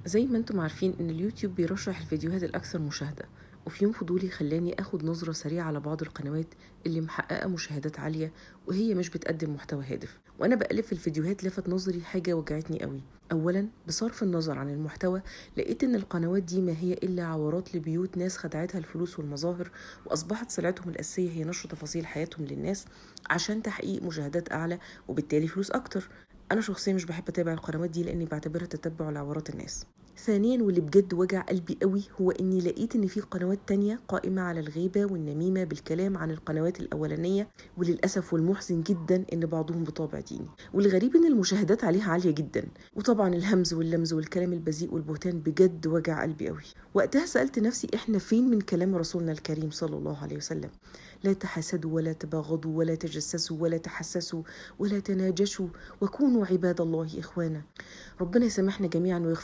زي ما انتم عارفين ان اليوتيوب بيرشح الفيديوهات الاكثر مشاهدة، وفي يوم فضولي خلاني اخد نظرة سريعة على بعض القنوات اللي محققة مشاهدات عالية وهي مش بتقدم محتوى هادف. وانا بقلب في الفيديوهات لفت نظري حاجة وجعتني قوي. اولا، بصرف النظر عن المحتوى، لقيت ان القنوات دي ما هي الا عورات لبيوت ناس خدعتها الفلوس والمظاهر، واصبحت سلعتهم الاساسية هي نشر تفاصيل حياتهم للناس عشان تحقيق مشاهدات اعلى وبالتالي فلوس اكتر. انا شخصيا مش بحب اتابع القنوات دي لاني بعتبرها تتبع لعورات الناس. ثانيا، واللي بجد وجع قلبي قوي، هو اني لقيت ان في قنوات تانية قائمة على الغيبة والنميمة بالكلام عن القنوات الاولانية، وللأسف والمحزن جدا ان بعضهم بطابع ديني، والغريب ان المشاهدات عليها عالية جدا. وطبعا الهمز واللمز والكلام البذيء والبهتان بجد وجع قلبي قوي. وقتها سألت نفسي، احنا فين من كلام رسولنا الكريم صلى الله عليه وسلم؟ لا تحاسدوا ولا تباغضوا ولا تجسسوا ولا تحسسوا ولا تناجشوا وكونوا عباد الله إخوانا. ربنا يسامحنا جميعا ويغفر